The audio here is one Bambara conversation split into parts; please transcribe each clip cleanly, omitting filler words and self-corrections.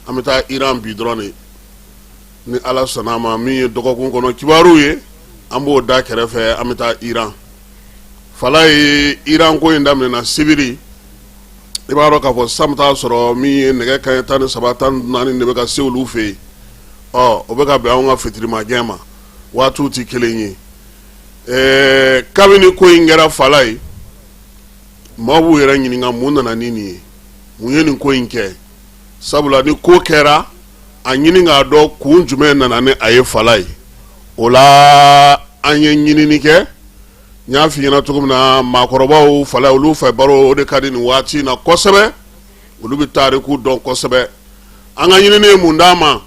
An bɛ taa Iran bi dɔrɔn de, ni Ala sɔnna a ma. Min ye dɔgɔkun kɔnɔ kibaruw ye, an b'o da kɛrɛfɛ, an bɛ taa Iran. Falaye, Iran ko in daminɛna sibiri. I b'a dɔn k'a fɔ san bɛ taa sɔrɔ min ye nɛgɛ kanɲɛ 13, 14 de bɛ ka se olu fɛ yen. Ɔ, o bɛ ka bɛn anw ka fitirimagɛn ma, waatiw tɛ kelen ye. Ɛɛ, kabini ko in kɛra, Falaye, maaw b'u yɛrɛ ɲininka mun nana ni nin ye, mun ye nin ko in kɛ. Sabula ni ko kɛra, a ɲini k'a dɔn kun jumɛn nana ni a ye. Falaye, o la an ye ɲinini kɛ. N y'a f'i ɲɛna cogo min na, maakɔrɔbaw, Falaye, olu fɛ baro o de ka di nin waati in na kosɛbɛ. Olu bɛ tariku dɔn kosɛbɛ. An ka ɲinini ye mun d'an ma?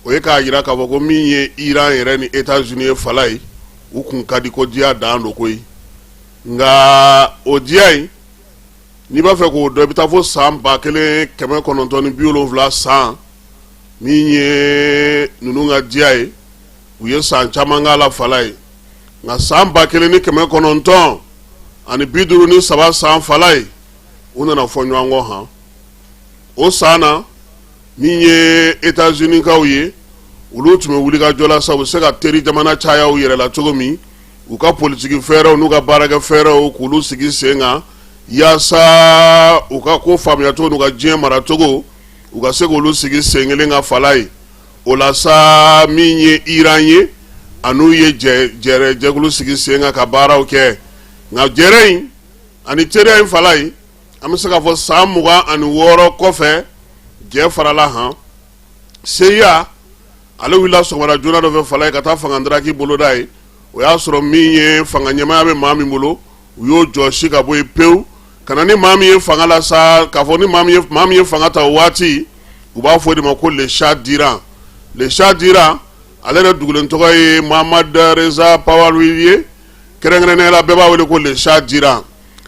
O ye k'a jira k'a fɔ ko min ye Iran yɛrɛ ni États-Unis ye, Falaye, u kun ka di ko diya dan don koyi. Nka o diya in, n'i b'a fɛ k'o dɔn, i bɛ taa fo san 1970 san. Min ye ninnu ka diya ye, u ye san caman k'a la, Falaye. Nka san 1953 san, Falaye, u nana fɔ ɲɔgɔn kɔ han. O san na, min ye États-Unis kaw ye, olu tun bɛ wulikajɔ la sa, u bɛ se ka teri jamana caya u yɛrɛ la cogo min, u ka politiki fɛɛrɛw n'u ka baarakɛ fɛɛrɛw, k'olu sigi sen kan yaasa u ka ko faamuyacogo n'u ka diɲɛ maracogo, u ka se k'olu sigi sen kelen kan, Falaye. O la sa, min ye Iran ye, a n'u ye jɛrɛ jɛkulu sigi sen kan ka baaraw kɛ. Nka jɛrɛ in ani teriya in, Falaye, an bɛ se k'a fɔ san 26 kɔfɛ, jɛ farala han. CIA ale wulila sɔgɔmada joona dɔ fɛ, Falaye, ka taa fanga daraki boloda ye. O y'a sɔrɔ min ye fanga ɲɛmaaya bɛ maa min bolo, u y'o jɔsi ka bɔ yen pewu ka na ni maa min ye fanga la sa. K'a fɔ ni maa min ye fanga ta o waati, u b'a fɔ o de ma ko le Shah d'Iran. Le Shah d'Iran, ale yɛrɛ dugulen tɔgɔ ye Mohammad Reza Pahlavi ye. Kɛrɛnkɛrɛnnenya la, bɛɛ b'a wele ko le Shah d'Iran.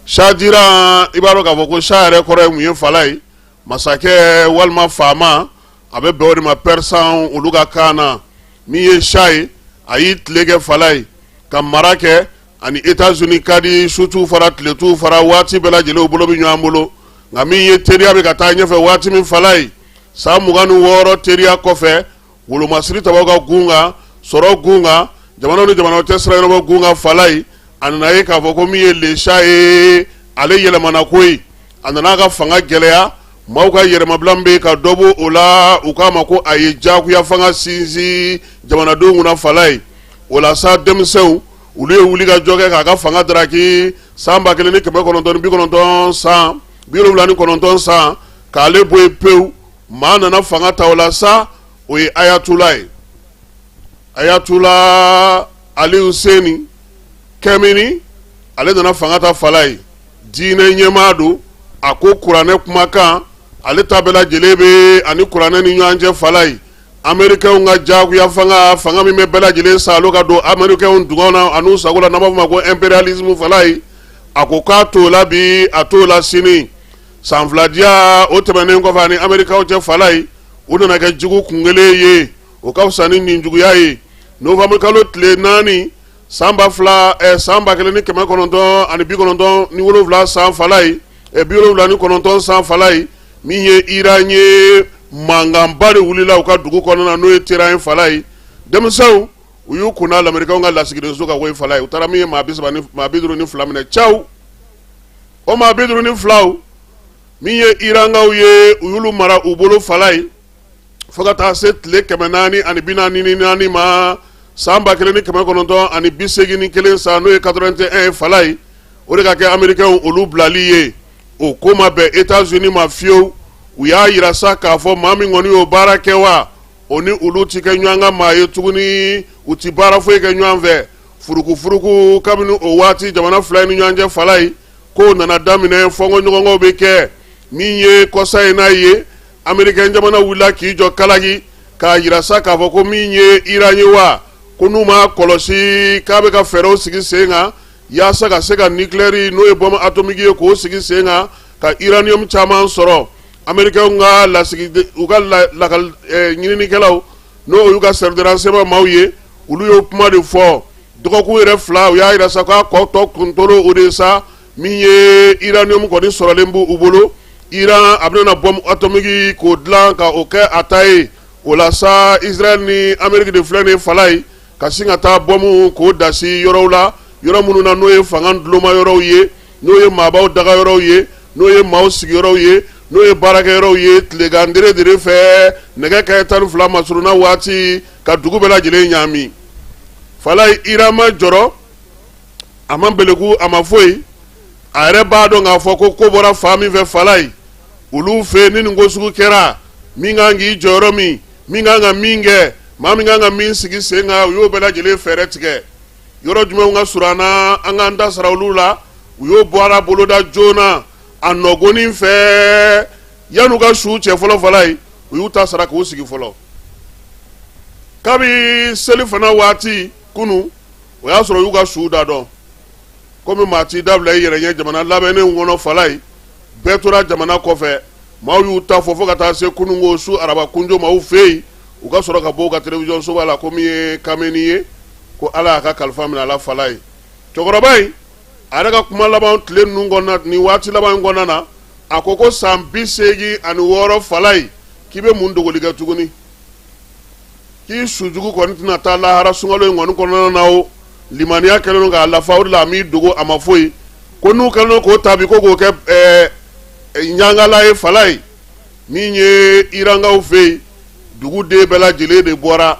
Shah d'Iran, i b'a dɔn k'a fɔ ko Shah yɛrɛ kɔrɔ ye mun ye, Falaye? Masakɛ walima faama. A bɛ bɛn o de ma Persan olu ka kan na. Min ye Shah ye, a y'i tile kɛ, Falaye, ka mara kɛ. Ani États-Unis ka di, su t'u fara, tile t'u fara, waati bɛɛ lajɛlen u bolo bɛ ɲɔgɔn bolo. Nka min ye teriya bɛ ka taa ɲɛfɛ waati min, Falaye, san 26 teriya kɔfɛ, wolomasiri tabaw ka gun kan, sɔrɔ gun kan, jamanaw ni jamanaw cɛ sira ɲɛnabɔ gun kan, Falaye, a nana ye k'a fɔ ko min ye le Shah ye, ale yɛlɛmana koyi. A nana a ka fanga gɛlɛya, maaw ka yɛrɛmabila bɛ ka dɔ bɔ o la. U k'a ma ko a ye jagoya fanga sinsin jamanadenw kunna, Falaye. O la sa, denmisɛnw, olu ye wuli ka jɔ kɛ k'a ka fanga daraki san 1990 san, 79 san, k'ale bɔ yen pewu. Maa nana fanga ta o la sa, o ye Ayatollah ye, Ayatollah Ali Husseini Khamenei. Ale nana fanga ta, Falaye. Diinɛ ɲɛmaa don. A ko kuranɛ kumakan, ale ta bɛɛ lajɛlen bɛ ani kuranɛ ni ɲɔgɔn cɛ, Falaye. Amerikɛnw ka jagoya fanga, fanga min bɛ bɛɛ lajɛlen saalo ka don Amerikɛnw dungɔ na an'u sago la, n'an b'a fɔ ma ko impérialisme, Falaye, a ko k'a t'o la bi, a t'o la sini. San 2 diya o tɛmɛnen kɔfɛ ani Amerikaw cɛ, Falaye, u nana kɛ jugu kun kelen ye. O ka fisa ni ninjuguya ye. Novembre kalo tile 4, san ba fila san 1997 san, Falaye, 79 san, Falaye, min ye Iran ye, mankanba de wulila u ka dugu kɔnɔna na, n'o ye Téhéran ye, Falaye. Denmisɛnw, u y'u kun da lamɛrikaw ka lasigidenso kan koyi, Falaye. U taara min ye maa 30 ni maa 52 minɛ caw. O maa 52, min ye Irankaw ye, u y'olu mara u bolo, Falaye, fo ka taa se tile 444 ma, san 1981 san, n'o ye 81 ye, Falaye. O de ka kɛ Amerikɛnw olu bilali ye. O ko ma bɛn États-Unis ma fiyewu. U y'a yira sa k'a fɔ maa min kɔni y'o baara kɛ wa, o ni olu ti kɛ ɲɔgɔn ka maa ye tuguni, u ti baara foyi kɛ ɲɔgɔn fɛ. Furukufuruku kabini o waati jamana fila ni ɲɔgɔn cɛ, Falaye, kow nana daminɛ, fɔnkɔɲɔgɔnkɔw bɛ kɛ. Min ye kɔsa in n'a ye, Amerikɛn jamana wulila k'i jɔ kalaki k'a yira sa k'a fɔ ko min ye Iran ye wa, ko n'u ma kɔlɔsi, k'a bɛ ka fɛɛrɛw sigi sen kan yaasa ka se ka nucléaire, n'o ye bombe atomique ye, k'o sigi sen kan ka uranium caman sɔrɔ. Amerikɛnw ka lasigi, u ka lakali ɲininikɛlaw, n'o y'u ka service de renseignement maaw ye, olu y'o kuma de fɔ. Dɔgɔkun yɛrɛ 2, u y'a yira sa k'a kɔ tɔ kuntolo o de sa, min ye uranium kɔni sɔrɔlen b'u bolo. Iran a bɛna bombe atomique k'o dilan ka o kɛ a ta ye. O la sa, Israël ni Amérique de filɛ nin fala ye, ka sin ka taa bɔmu k'o dasi yɔrɔw la, yɔrɔ minnu na n'o ye fanga duloma yɔrɔw ye, n'o ye maabaw daga yɔrɔw ye, n'o ye maaw sigiyɔrɔw ye, n'o ye baarakɛyɔrɔw ye. Tilegan dere dere fɛ, nɛgɛ kanɲɛ 12 masurunna waati, ka dugu bɛɛ lajɛlen ɲaami. Falaye, Iran ma jɔrɔ, a ma beleku, a ma foyi. A yɛrɛ b'a dɔn k'a fɔ ko ko bɔra fan min fɛ, Falaye, olu fɛ ni nin ko sugu kɛra, min kan k'i jɔyɔrɔ min, min kan ka min kɛ, maa min kan ka min sigi sen kan, u y'o bɛɛ lajɛlen fɛɛrɛ tigɛ. Yɔrɔ jumɛnw ka surun an na, an k'an da sara olu la, u y'o baara boloda joona. A nɔgɔnin fɛ, yan'u ka su cɛ fɔlɔ, Falaye, u y'u ta sara k'u sigi fɔlɔ. Kabi selifana waati kunun, o y'a sɔrɔ u y'u ka su da dɔn. Komi maa t'i dabila i yɛrɛ ɲɛ jamana labɛnnen kɔnɔ, Falaye, bɛɛ tora jamana kɔfɛ. Maaw y'u ta fɔ fo ka taa se kununko su araba kunjo maaw fɛ yen, u ka sɔrɔ ka bɔ u ka télévision soba la ko min ye Kameni ye, ko Ala y'a ka kalifa minɛ a la. Falaye, cɛkɔrɔba in, a yɛrɛ ka kuma laban tile ninnu kɔnɔna, nin waati laban in kɔnɔna na, a ko ko san 86, Falaye, k'i bɛ mun dogoli kɛ tuguni, k'i sujugu kɔni tɛna taa lahara sunkalo in kɔni kɔnɔna na. O limaniya kɛlen don k'a lafa, o de la a m'i dogo, a ma foyi. Ko n'u kɛlen don k'o ta bi ko k'o kɛ ɲangala ye, Falaye, min ye Irankaw fɛ yen, duguden bɛɛ lajɛlen de bɔra.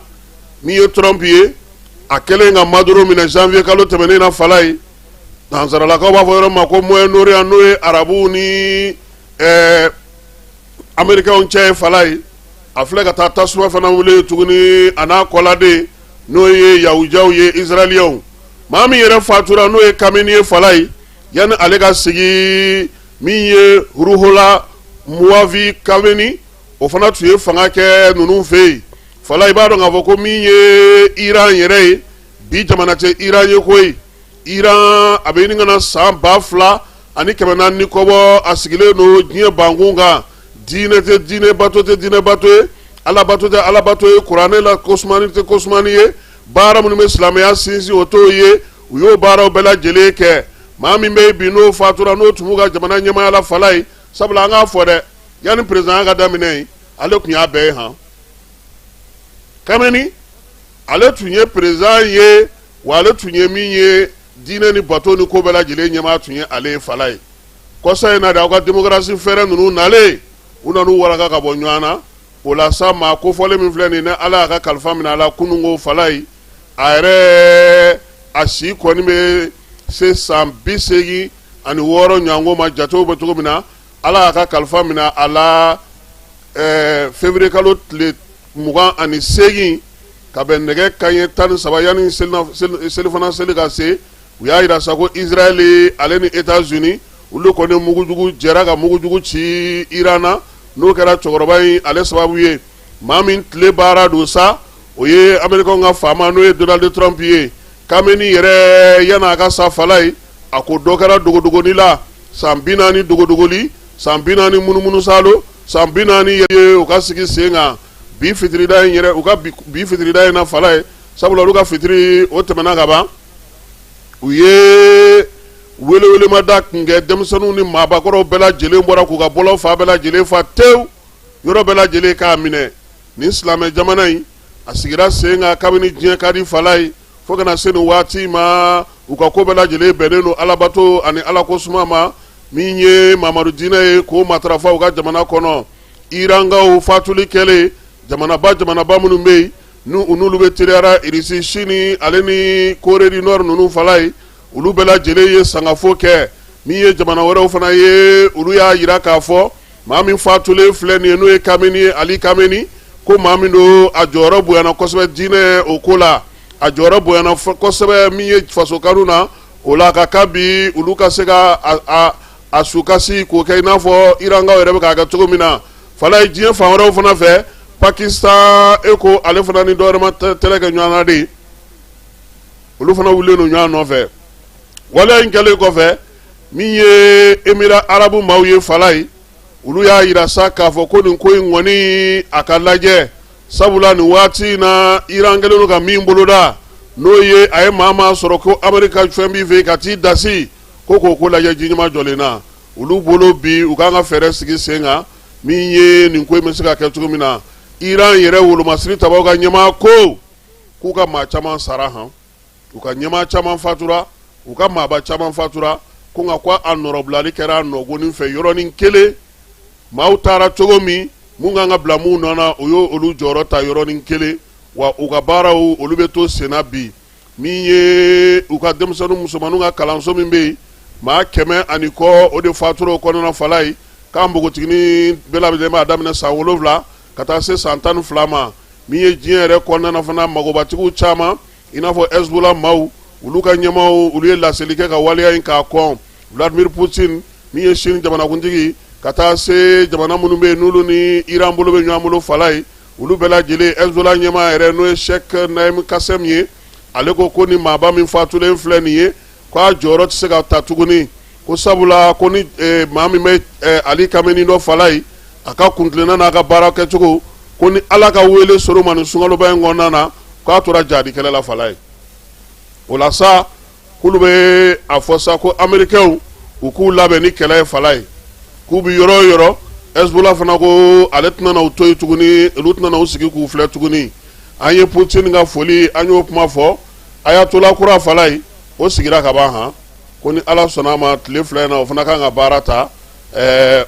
Min ye Trump ye, a kɛlen ka Maduro minɛ janvier kalo tɛmɛnen na, Falaye, nansaralakaw b'a fɔ yɔrɔ ma ko Moyen-Orient, n'o ye arabuw ni Américains cɛ ye, Falaye, a filɛ ka taa tasuma fana wuli tuguni a n'a kɔladen, n'o ye yahudiyaw ye, israéliens. Maa min yɛrɛ fatura, n'o ye Kameni ye, Falaye, yanni ale ka sigi, min ye Ruhola Muwavi Kameni, o fana tun ye fanga kɛ ninnu fɛ yen. Falaye, i b'a dɔn k'a fɔ ko min ye Iran yɛrɛ ye bi, jamana tɛ Iran ye koyi. Iran a bɛ ɲini ka na san 2400 ni kɔ bɔ, a sigilen don diɲɛ bankun kan. Diinɛ tɛ diinɛ bato tɛ diinɛ bato ye, ala bato tɛ ala bato ye, kuranɛ la kosumani tɛ kosumani ye, baara minnu bɛ silamɛya sinsin, o t'o ye. U y'o baaraw bɛɛ lajɛlen kɛ. Maa min bɛ bi, n'o fatura, n'o tun b'u ka jamana ɲɛmaaya la, Falaye, sabula an k'a fɔ dɛ, yanni président ka daminɛ yen, ale tun y'a bɛɛ ye. Han, Kameni, ale tun ye président ye wa, ale tun ye min ye diinɛ ni bato ni ko bɛɛ lajɛlen ɲɛmaa tun ye ale ye. Falaye, kɔsa in na de, aw ka démocratie fɛɛrɛ ninnu nalen, u nan'u waraka ka bɔ ɲɔgɔn na. O la sa, maa kofɔlen min filɛ nin ye, Ala y'a ka kalifa minɛ a la kununko, Falaye, a yɛrɛ a si kɔni bɛ se san 86 ɲɔgɔnko ma, jatew bɛ cogo min na. Ala y'a ka kalifa minɛ a la février kalo tile 28, ka bɛn nɛgɛ kanɲɛ 13, yanni selifana seli ka se. U y'a jira sa ko Israël ale ni États-Unis, olu kɔni mugujugu jɛra ka mugujugu ci Iran na. N'o kɛra cɛkɔrɔba in ale sababu ye. Maa min tile baara don sa, o ye Américains ka faama, n'o ye Donald Trump ye. Kameni yɛrɛ, yan'a ka sa, Falaye, a ko dɔ kɛra dogodogoni la, san 40 dogodogoli, san 40 munumunusaalo, san 40 ye u ka sigi sen kan. Bi fitirida in yɛrɛ, u ka bi fitirida in na, Falaye, sabula olu ka fitiri o tɛmɛna ka ban, u ye welewelemada kun kɛ. Denmisɛnninw ni maabakɔrɔw bɛɛ lajɛlen bɔra k'u ka bɔlɔn fa bɛɛ lajɛlen fa tewu, yɔrɔ bɛɛ lajɛlen k'a minɛ. Nin silamɛ jamana in, a sigira sen kan kabini diɲɛ ka di, Falaye, fo ka na se nin waati ma. U ka ko bɛɛ lajɛlen bɛnnen don alabato ani alako suma ma. Min ye Mamadu diinɛ ye, k'o matarafa u ka jamana kɔnɔ. Irankaw fatuli kɛlen, jamanaba jamanaba minnu bɛ yen, n'u n'olu bɛ teriyara, Irisi, Sini ale ni Corée du Nord ninnu, Falaye, olu bɛɛ lajɛlen ye sangafo kɛ. Min ye jamana wɛrɛw fana ye, olu y'a jira k'a fɔ maa min fatulen filɛ nin ye, n'o ye Kameni ye, Ali Kameni, ko maa min don, a jɔyɔrɔ bonyana kosɛbɛ diinɛ o ko la, a jɔyɔrɔ bonyana kosɛbɛ min ye fasokanu na. O la, a ka kan bi olu ka se ka a sukasi k'o kɛ i n'a fɔ Irankaw yɛrɛ bɛ k'a kɛ cogo min na. Falaye, diɲɛ fan wɛrɛw fana fɛ, Pakistan, e ko ale fana ni dɔwɛrɛ ma tɛlɛ kɛ ɲɔgɔn na de, olu fana wulilen don ɲɔgɔn nɔfɛ. Waleya in kɛlen kɔfɛ, min ye Émirats arabes maaw ye, Falaye, olu y'a jira sa k'a fɔ ko nin ko in kɔni, a ka lajɛ, sabula nin waati in na, Iran kɛlen don ka min boloda, n'o ye a ye maa maa sɔrɔ ko Ameriki ka fɛn b'i fɛ ka t'i dasi, ko k'o ko lajɛ ji ɲɛma jɔlen na. Olu bolo bi, u kan ka fɛɛrɛ sigi sen kan min ye nin ko in bɛ se ka kɛ cogo min na. Iran yɛrɛ wolomasiri tabaw ka ɲɛmaa ko k'u ka maa caman sara han, u ka ɲɛmaa caman fatura, u ka maaba caman fatura, ko nka ko a nɔrɔbilali kɛra a nɔgɔnin fɛ yɔrɔnin kelen. Maaw taara cogo min, mun kan ka bila mun nɔ na, o y'o olu jɔyɔrɔ ta yɔrɔnin kelen. Wa u ka baaraw, olu bɛ to senna bi. Min ye u ka denmisɛnnin musomanninw ka kalanso min bɛ yen, maa 100 ani kɔ, o de fatura o kɔnɔna fala ye. K'a npogotiginin bɛɛ lajɛlen b'a daminɛ san 7 ka taa se san 12 ma. Min ye diɲɛ yɛrɛ kɔnɔna fana, magobatigiw caman, i n'a fɔ Hezbollah maaw, olu ka ɲɛmaaw, olu ye laseli kɛ ka waleya in k'a kɔn. Vladimir Poutine min ye Chine jamanakuntigi, ka taa se jamana minnu bɛ yen n'olu ni Iran bolo bɛ ɲɔgɔn bolo fala ye, olu bɛɛ lajɛlen. Hezbollah ɲɛmaa yɛrɛ, n'o ye Sheikh Naim Qassem ye, ale ko ko ni maaba min fatulen filɛ nin ye, k'a jɔyɔrɔ tɛ se ka ta tuguni, ko sabula ko ni maa min bɛ Ali Kameni dɔ fala ye, a ka kuntilenna n'a ka baara kɛcogo, ko ni Ala ka wele sɔrɔ ma nin sunkaloba in kɔnɔna na, k'a tora jadi kɛlɛ la fala ye. O la sa, k'olu bɛ a fɔ sa ko Amerikɛnw, u k'u labɛn ni kɛlɛ ye fala ye, k'u bɛ yɔrɔ o yɔrɔ. Hezbollah fana ko ale tɛna u to yen tuguni, olu tɛna u sigi k'u filɛ tuguni. An ye Poutine ka foli, an y'o kuma fɔ. Ayatollah kura fala ye, o sigira ka ban han, ko ni Ala sɔnna a ma, tile 2 in na, o fana kan ka baara ta.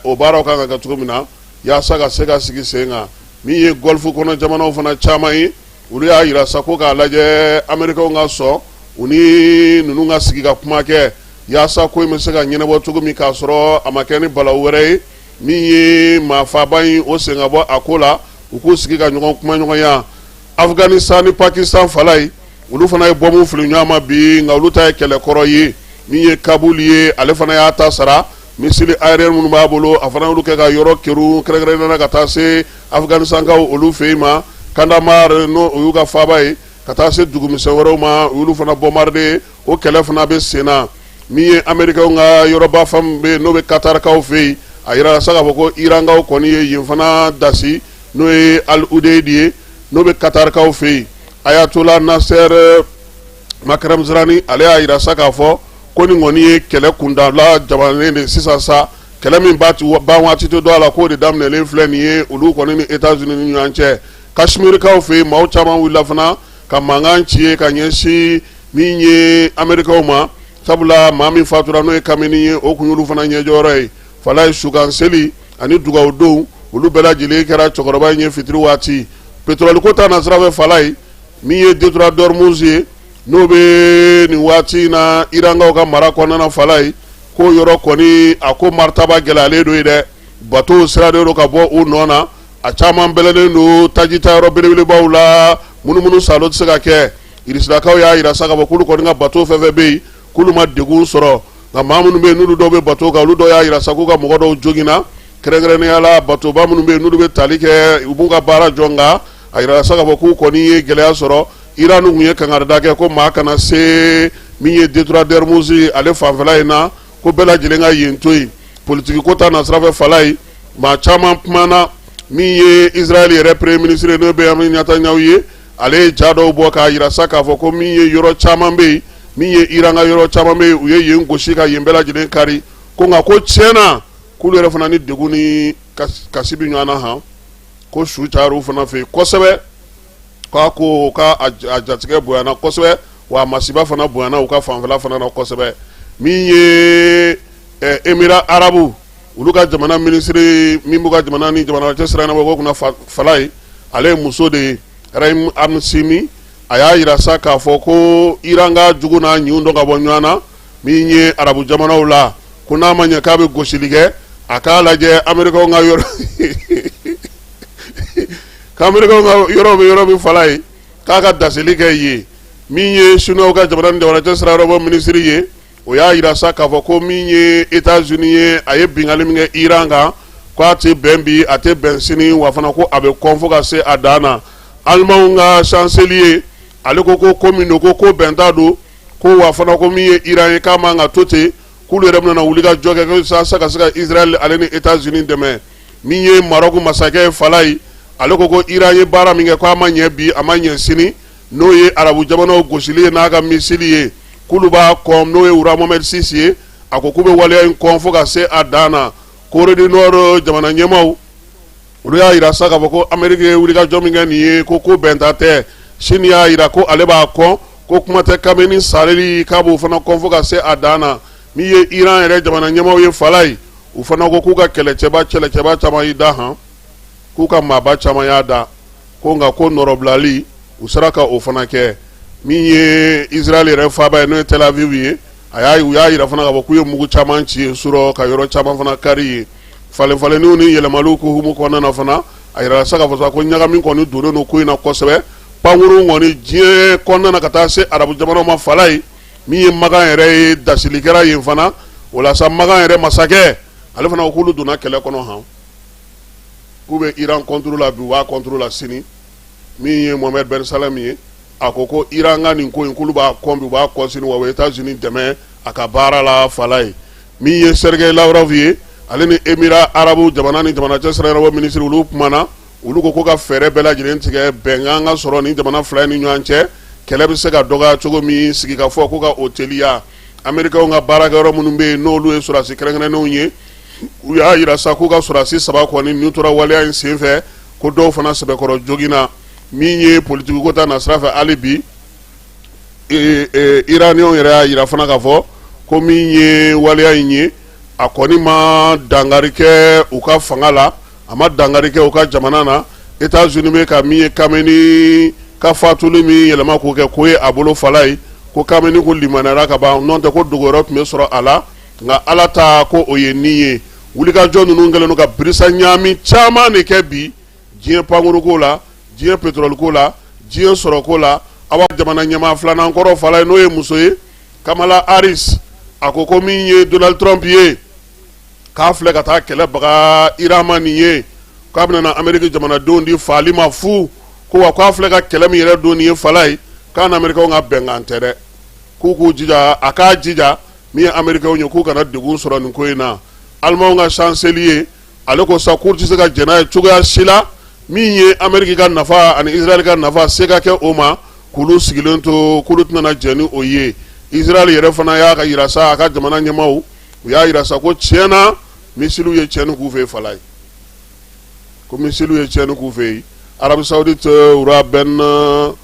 O baaraw kan ka kɛ cogo min na yaasa ka se ka sigi sen kan. Min ye Golfe kɔnɔ jamanaw fana caman ye, olu y'a jira sa ko k'a lajɛ Amerikɛnw ka sɔn u ni ninnu ka sigi ka kuma kɛ yaasa ko in bɛ se ka ɲɛnabɔ cogo min, k'a sɔrɔ a ma kɛ ni balawu wɛrɛ ye. Min ye maafaaba in, o sen ka bɔ a ko la, u k'u sigi ka ɲɔgɔn kumaɲɔgɔnya. Afghanistan ni Pakistan fala ye, olu fana ye bɔnbu fili ɲɔgɔn ma bi, nka olu ta ye kɛlɛkɔrɔ ye. Min ye Kabul ye, ale fana y'a ta sara. Missile aérien minnu b'a bolo, a fana y'olu kɛ ka yɔrɔ kerun, kɛrɛnkɛrɛnnenya la ka taa se Afghanistankaw olu fɛ yen ma, Kandahar, n'o o y'u ka faaba ye, ka taa se dugumisɛn wɛrɛw ma, u y'olu fana bombarder. O kɛlɛ fana bɛ sen na. Min ye Amerikɛnw ka yɔrɔba fan min bɛ yen, n'o bɛ Katarikaw fɛ yen, a yirala sa k'a fɔ ko Irankaw kɔni ye yen fana dasi, n'o ye Al Udeid ye, n'o bɛ Katarikaw fɛ yen. Ayatollah Nasser Makremzrani, ale y'a jira sa k'a fɔ ko nin kɔni ye kɛlɛ kundala jabannen de sisan sa, kɛlɛ min ban waati tɛ dɔn a la, k'o de daminɛlen filɛ nin ye olu kɔni ni États-Unis ni ɲɔgɔn cɛ. Kashmirikaw fɛ yen, maaw caman wulila fana ka mankan ci ye ka ɲɛsin min ye Amerikaw ma, sabula maa min fatura, n'o ye Kameni ye, o kun y'olu fana ɲɛjɔyɔrɔ ye fala ye. Sukan seli ani dugawudon, olu bɛɛ lajɛlen kɛra cɛkɔrɔba in ye fitiri waati. Pétrole ko ta nasira fɛ fala ye, min ye détroit d'Ormuz ye, n'o bɛ nin waati in na Irankaw ka mara kɔnɔna fala ye, ko yɔrɔ kɔni, a ko maritaba gɛlɛyalen don yen dɛ. Bateau sirannen don ka bɔ u nɔ na, a caman bɛlɛnnen don taji ta yɔrɔ belebelebaw la, munumunu salo tɛ se ka kɛ. Irisilakaw y'a jira sa k'a fɔ k'olu kɔni ka bateau fɛn fɛn bɛ yen, k'olu ma degun sɔrɔ, nka maa minnu bɛ yen, n'olu dɔw bɛ bateau kan, olu dɔw y'a jira sa k'u ka mɔgɔ dɔw joginna, kɛrɛnkɛrɛnnenya la bateauba minnu bɛ yen, n'olu bɛ tali kɛ, u b'u ka baara jɔ. Nka a yirala sa k'a fɔ k'u kɔni ye gɛlɛya sɔrɔ. Iran tun ye kangarida kɛ ko maa kana se min ye détroit d'Ormuz ale fanfɛla in na, ko bɛɛ lajɛlen ka yen to yen. Politiki ko ta nasira fɛ fala ye, maa caman kumana. Min ye Israël yɛrɛ premier ministre, n'o Benjamin Netanyahu ye, ale ye ja dɔw bɔ k'a jira sa k'a fɔ ko min ye yɔrɔ caman bɛ yen, min ye Iran ka yɔrɔ caman bɛ yen, u ye yen gosi ka yen bɛɛ lajɛlen kari, ko nka ko tiɲɛna k'olu yɛrɛ fana ni degun ni kasi bɛ ɲɔgɔn na han, ko su cayara u fana fɛ yen kosɛbɛ, k'a ko k'a a jatigɛ bonyana kosɛbɛ, wa a masiba fana bonyana u ka fanfɛla fana na kosɛbɛ. Min ye Émirats arabes, olu ka jamana minisiri min b'u ka jamana ni jamana cɛ sira ɲɛnabɔ ko kunna fala ye, ale ye muso de ye, Rahim Amsimi, a y'a jira sa k'a fɔ ko Iran ka jugu n'a ɲinw dɔn ka bɔ ɲɔgɔn na. Min ye arabu jamanaw la, ko n'a ma ɲɛ k'a bɛ gosili kɛ, a k'a lajɛ Amerikaw ka yɔrɔ, k'Amerikaw ka yɔrɔ bɛ yɔrɔ min fala ye, k'a ka dasili kɛ yen. Min ye Siniwaw ka jamana ni jamana cɛ sira ɲɛnabɔ minisiri ye, o y'a jira sa k'a fɔ ko min ye États-Unis ye, a ye binkanni min kɛ Iran kan, k'a tɛ bɛn bi, a tɛ bɛn sini, wa fana ko a bɛ kɔn fo ka se a dan na. Alimanw ka chancelier, ale ko ko ko min don, ko ko bɛnta don, ko wa fana ko min ye Iran ye, k'a man ka to ten, k'olu yɛrɛ bɛna wuli ka jɔ kɛ sa ka se ka Israël ale ni États-Unis dɛmɛ. Min ye Maroc masakɛ fala ye, ale ko ko Iran ye baara min kɛ, k'a ma ɲɛ bi, a ma ɲɛ sini, n'o ye arabu jamanaw gosili ye n'a ka missile ye, k'olu b'a kɔn. N'o ye roi Mohamed VI ye, A ko k'u bɛ waleya in kɔn fo ka se a dan na. Corée du Nord jamana ɲɛmaaw, olu y'a jira sa k'a fɔ ko Ameriki ye wulikajɔ min kɛ nin ye, ko ko bɛnta tɛ. Chine y'a jira ko ale b'a kɔn, ko kuma tɛ Kameni sareli, k'a b'o fana kɔn fo ka se a dan na. Min ye Iran yɛrɛ jamana ɲɛmaaw ye, Falaye, u fana ko k'u ka kɛlɛcɛba caman y'i da han, k'u ka maaba caman y'a da, ko nka ko nɔrɔbilali u sera ka o fana kɛ. Min ye Israël yɛrɛ faaba ye, n'o ye Tel Aviv ye, u y'a jira fana k'a fɔ k'u ye mugu caman ci yen surɔ, ka yɔrɔ caman fana kari yen. Falenfalenniw ni yɛlɛmaliw ko hukumu kɔnɔna na fana, a yirala sa k'a fɔ sa ko ɲagami kɔni donnen don ko in na kosɛbɛ. Pankurun kɔni diɲɛ kɔnɔna na ka taa se arabu jamanaw ma, Falaye, min ye Makan yɛrɛ ye, dasili kɛra yen fana. O la sa, Makan yɛrɛ masakɛ, ale fana ko k'olu donna kɛlɛ kɔnɔ han, k'u bɛ Iran contre la bi, u b'a contre la sini. Min ye Mohamed Ben Salem ye, a ko ko Iran ka nin ko in, k'olu b'a kɔn bi, u b'a kɔn sini, wa u bɛ États-Unis dɛmɛ a ka baara la, Falaye. Min ye Sergei Lavrov ye, ale ni Émirats arabes jamana ni jamana cɛ sira ɲɛnabɔ minisiri, olu kumana. Olu ko ko ka fɛɛrɛ bɛɛ lajɛlen tigɛ, bɛnkan ka sɔrɔ ni jamana fila ni ɲɔgɔn cɛ, kɛlɛ bɛ se ka dɔgɔya cogo min, sigikafɔ ko ka o teliya. Amerikaw ka baarakɛyɔrɔ minnu bɛ yen, n'olu ye sɔrɔdasi kɛrɛnkɛrɛnnenw ye, u y'a jira sa k'u ka sɔrɔdasi 3 kɔni ni tora waleya in senfɛ, ko dɔw fana sɛbɛkɔrɔ joginna. Min ye politiki ko ta nasira fɛ, hali bi Iraniyɛnw yɛrɛ y'a jira fana k'a fɔ ko min ye waleya in ye, a kɔni ma dankari kɛ u ka fanga la, a ma dankari kɛ u ka jamana na. États-Unis bɛ ka min ye Kameni ka fatuli min yɛlɛma k'o kɛ ko ye a bolo, Falaye, ko Kameni ko limaniyara ka ban, n'o tɛ ko dogo wɛrɛ tun bɛ sɔrɔ a la, nka Ala ta ko o ye nin ye. Wulikajɔ ninnu kɛlen don ka birisa ɲaami caman de kɛ bi diɲɛ pankuruko la, diɲɛ pétrole la, diɲɛ sɔrɔko la. Awa, jamana ɲɛmaa filanan kɔrɔ, Falaye, n'o ye muso ye, Kamala Harris, a ko ko min ye Donald Trump ye, k'a filɛ ka taa kɛlɛ baga Iran ma nin ye, k'a bɛna na Ameriki jamanadenw di faali ma fu, ko wa k'a filɛ ka kɛlɛ min yɛrɛ don nin ye, Falaye, k'a ni Amerikaw ka bɛnkan tɛ dɛ, k'u k'u jija, a k'a jija, min ye Amerikaw ye, k'u kana degun sɔrɔ nin ko in na. Alimanw ka chancelier, ale ko sa k'u tɛ se ka jɛn n'a ye cogoya si la, min ye Ameriki ka nafa ani Israël ka nafa se ka kɛ o ma, k'olu sigilen to, k'olu tɛna jɛn ni o ye. Israël yɛrɛ fana y'a ka yira sa, a ka jamana ɲɛmaaw, u y'a yira sa ko tiɲɛ na misiliw ye tiɲɛni k'u fɛ yen, Falaye, ko misiliw ye tiɲɛni k'u fɛ yen. Arabie Saoudite roi Ben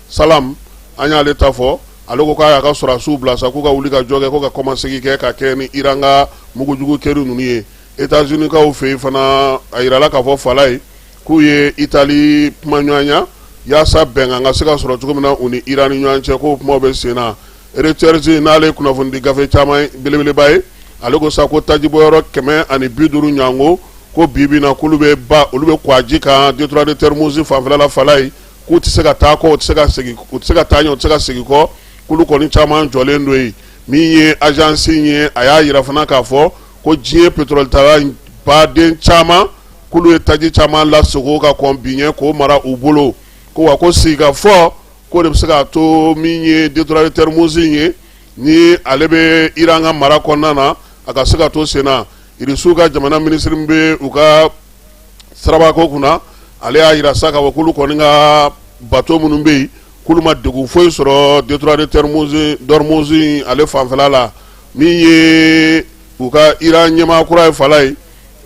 Salam, an y'ale ta fɔ, ale ko k'a y'a ka sɔrɔdasiw bila sa k'u ka wuli ka jɔ kɛ, ko ka kɔmasegin kɛ ka kɛ ni Iran ka mugujugu keri ninnu ye. États-Unis kaw fɛ yen fana, a yirala k'a fɔ, Falaye, k'u ye Italie kumaɲɔgɔnya yaasa bɛnkan ka se ka sɔrɔ cogo min na u ni Iran ni ɲɔgɔn cɛ, k'o kumaw bɛ sen na. Reuters, n'ale ye kunnafonidi gafe caman belebeleba ye, ale ko sa ko tajibɔyɔrɔ 150 ɲɔgɔnko, ko bi bi na k'olu bɛ ba, olu bɛ kwaji kan détroit de Hormuz fanfɛla la, Falaye, k'u tɛ se ka taa kɔ, u tɛ se ka segin, u tɛ se ka taa ɲɛ, u tɛ se ka segin kɔ, k'olu kɔni caman jɔlen don yen. Min ye agence ye, a y'a yira fana k'a fɔ ko diɲɛ pétrole tala baden caman, k'olu ye taji caman lasogo ka kɔn bi ɲɛ k'o mara u bolo, ko wa ko sigikafɔ k'o de bɛ se k'a to min ye détroit de Hormuz ye, ni ale bɛ Iran ka mara kɔnɔna na, a ka se ka to sen na. Irisiw ka jamana minisiri min bɛ u ka sirabako kunna, ale y'a yira sa k'a fɔ k'olu kɔni ka bato minnu bɛ yen, k'olu ma degun foyi sɔrɔ détroit de Hormuz ale fanfɛla la. Min ye u ka Iran ɲɛmaa kura ye, Falaye,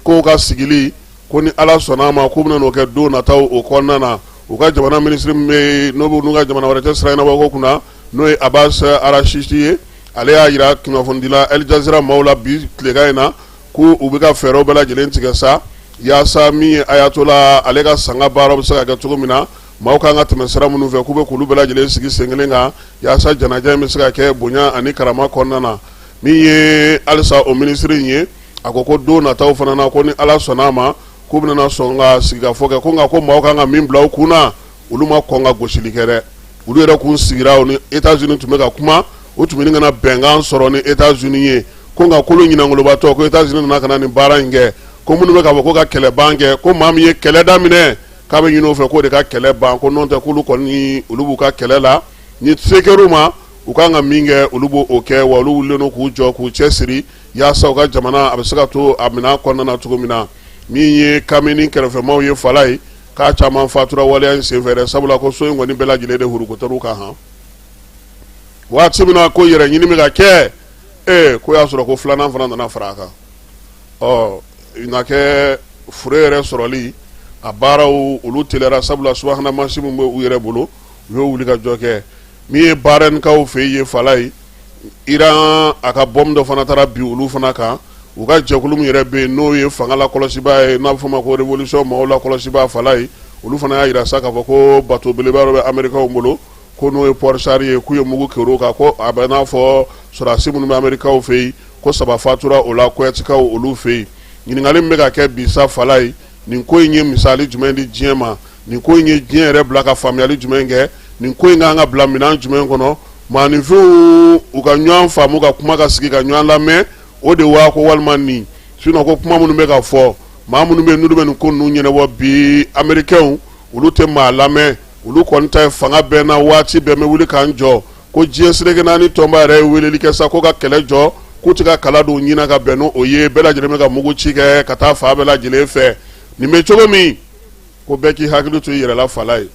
k'o ka sigili ko ni Ala sɔnna a ma, k'u bɛna n'o kɛ don nataw o kɔnɔna na. U ka jamana minisiri min bɛ yen, n'o bɛ n'u ka jamana wɛrɛ cɛ sira ɲɛnabɔko kunna, n'o ye Abbas Araghchi ye, ale y'a yira kunnafonidila Al Jazeera maaw la bi tilegan in na ko u bɛ ka fɛɛrɛw bɛɛ lajɛlen tigɛ sa yaasa min ye Ayatollah ale ka sanga baaraw bɛ se ka kɛ cogo min na, maaw kan ka tɛmɛ sira minnu fɛ, k'u bɛ k'olu bɛɛ lajɛlen sigi sen kelen kan yaasa janaja in bɛ se ka kɛ bonya ani karama kɔnɔna na. Min ye halisa o minisiri in ye, a ko ko don nataw fana na, ko ni Ala sɔnna a ma, k'u bɛna sɔn ka sigikafɔ kɛ, ko nka ko maaw kan ka min bila u kun na, olu ma kɔn ka gosili kɛ dɛ. Olu yɛrɛ kun sigira, u ni États-Unis tun bɛ ka kuma, u tun bɛ ka na bɛnkan sɔrɔ ni États-Unis ye, ko nka k'olu ɲinangolobatɔ, ko États-Unis nana ka na nin baara in kɛ, ko minnu bɛ k'a fɔ ko ka kɛlɛ ban kɛ, ko maa min ye kɛlɛ daminɛ, k'a bɛ ɲini o fɛ k'o de ka kɛlɛ ban, ko n'o tɛ k'olu kɔni olu b'u ka kɛlɛ la, ni se kɛr'u ma, u kan ka min kɛ, olu b'o kɛ, wa olu wulilen don k'u jɔ k'u cɛ siri yaasa u ka jamana a bɛ se ka to a minɛn kɔnɔna na cogo min na. Min ye Kameni kɛrɛfɛmaw ye, Falaye, k'a caman fatura waleya in senfɛ dɛ, sabula ko so in kɔni bɛɛ lajɛlen de hurukutɔr'u kan han. Waati min na ko yɛrɛ ɲini bɛ ka kɛ Ee, ko y'a sɔrɔ ko filanan fana nana fara a kan. Ɔ, na kɛ fure yɛrɛ sɔrɔli a baaraw olu teliyara, sabula subahana mansin min bɛ u yɛrɛ bolo, u y'o wuli ka jɔ kɛ. Min ye Bahrainkaw fɛ yen, Falaye, Iran a ka bɔmu dɔ fana taara bin olu fana kan. U ka jɛkulu min yɛrɛ bɛ yen, n'o ye fanga lakɔlɔsibaa ye, n'a bɛ f'o ma ko révolution maaw lakɔlɔsibaa, Falaye, olu fana y'a jira sa k'a fɔ ko bato belebele dɔ bɛ Amerikaw bolo, ko n'o ye port char ye, k'u ye mugu kerun o kan, ko a bɛ n'a fɔ sɔrɔdasi minnu bɛ Amerikaw fɛ yen, ko 3 fatura o la Koweïtkaw olu fɛ yen. Ɲininkali min bɛ ka kɛ bi sa, Falaye, nin ko in ye misali jumɛn di diɲɛ ma? Nin ko in ye diɲɛ yɛrɛ bila ka faamuyali jumɛn kɛ? Nin ko in kan ka bila minɛn jumɛn kɔnɔ? Maaninfinw u ka ɲɔgɔn faamu, ka kuma, ka sigi ka ɲɔgɔn lamɛn, o de waa ko walima nin? Sinon ko kuma minnu bɛ ka fɔ, maa minnu bɛ yen n'olu bɛ nin ko ninnu ɲɛnabɔ bi, Américains, olu tɛ maa lamɛn. Olu kɔni ta ye fanga bɛɛ na, waati bɛɛ n bɛ wuli k'an jɔ. Ko diɲɛ seleke naani tɔnba yɛrɛ ye weleli kɛ sa ko ka kɛlɛ jɔ, k'u tɛ ka kala don ɲin ka bɛn n'o ye. Bɛɛ lajɛlen bɛ ka mugu ci kɛ ka taa fan bɛɛ lajɛlen fɛ. Nin bɛ cogo min, ko bɛɛ k'i hakili to i yɛrɛ la, Falaye.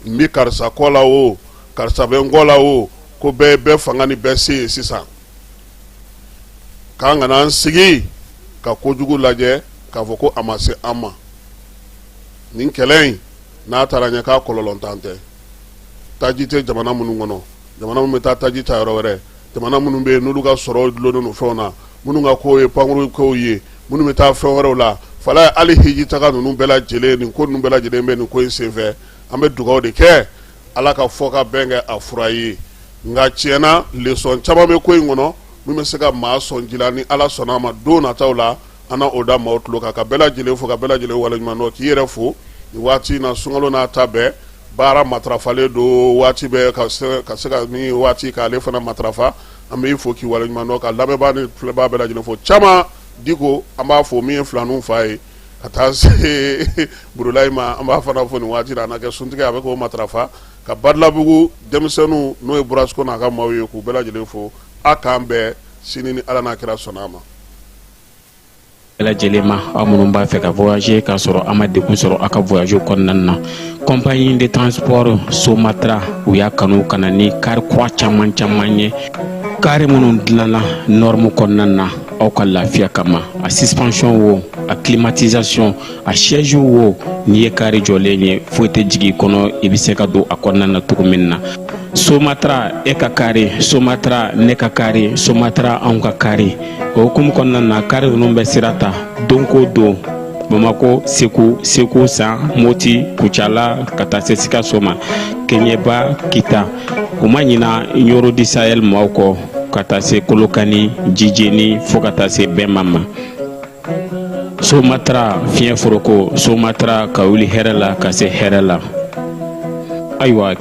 N bɛ karisa kɔ la o, karisa bɛ n kɔ la o, ko bɛɛ bɛɛ fanga ni bɛɛ se ye sisan, k'an kana an sigi ka kojugu lajɛ k'a fɔ ko a ma se an ma. Nin kɛlɛ in n'a taara ɲɛ, k'a kɔlɔlɔntan tɛ. Taji tɛ jamana minnu kɔnɔ, jamana minnu bɛ taa taji ta yɔrɔ wɛrɛ, jamana minnu bɛ yen n'olu ka sɔrɔ dulonnen don fɛnw na, minnu ka ko ye pankuru kow ye, minnu bɛ taa fɛn wɛrɛw la, Falaye, hali hiji taga ninnu bɛɛ lajɛlen, nin ko ninnu bɛɛ lajɛlen bɛ nin ko in senfɛ. An bɛ dugawu de kɛ, Ala ka fɔ ka bɛn kɛ a fura ye. Nka tiɲɛna, leçon caman bɛ ko in kɔnɔ min bɛ se ka maa sɔn ji la. Ni Ala sɔnna a ma, don nataw la, an na o da maaw tulo kan. Ka bɛɛ lajɛlen fo, ka bɛɛ lajɛlen waleɲuman dɔn, k'i yɛrɛ fo nin waati in na. Sunkalo n'a ta bɛɛ, baara matarafalen don waati bɛɛ, ka se ka ni waati k'ale fana matarafa. An b'i fo k'i waleɲuman dɔn, ka lamɛnbaa ni filɛbaa bɛɛ lajɛlen fo. Caman Diko, an b'a fo, min ye filaninw fa ye, ka taa se Burulayi ma, an b'a fana fo nin waati la. A na kɛ suntigɛ, a bɛ k'o matarafa. Ka Badalabugu denmisɛnninw, n'o ye Burasiko n'a ka maaw ye, k'u bɛɛ lajɛlen fo. A k'an bɛn sini ni Ala n'a kira sɔnna a ma. Bɛɛ lajɛlen ma, aw minnu b'a fɛ ka voyager k'a sɔrɔ a ma degun sɔrɔ aw ka voyage kɔnɔna na, compagnie de transport Somatra, u y'a kanu ka na ni kari kura caman caman ye, kari minnu dilanna norme kɔnɔna na aw ka lafiya kama. A suspension wo, a climatisation, a siège wo, n'i ye kari jɔlen ye, foyi tɛ jigin i kɔnɔ, i bɛ se ka don a kɔnɔna na cogo min na. Somatra, e ka kari, Somatra, ne ka kari, Somatra, anw ka kari. O hukumu kɔnɔna na, kari ninnu bɛ sira ta don ko don Bamako, Segu, Segu San, Moti, Kucala, ka taa se Sikaso ma, Keɲeba, Kita. U ma ɲina Ɲoro du Sahel maaw kɔ, ka taa se Kolokani, Jijeni, fo ka taa se Bɛma ma. Somatra, fiɲɛ foroko, Somatra, ka wuli hɛrɛ la ka se hɛrɛ la. Ayiwa.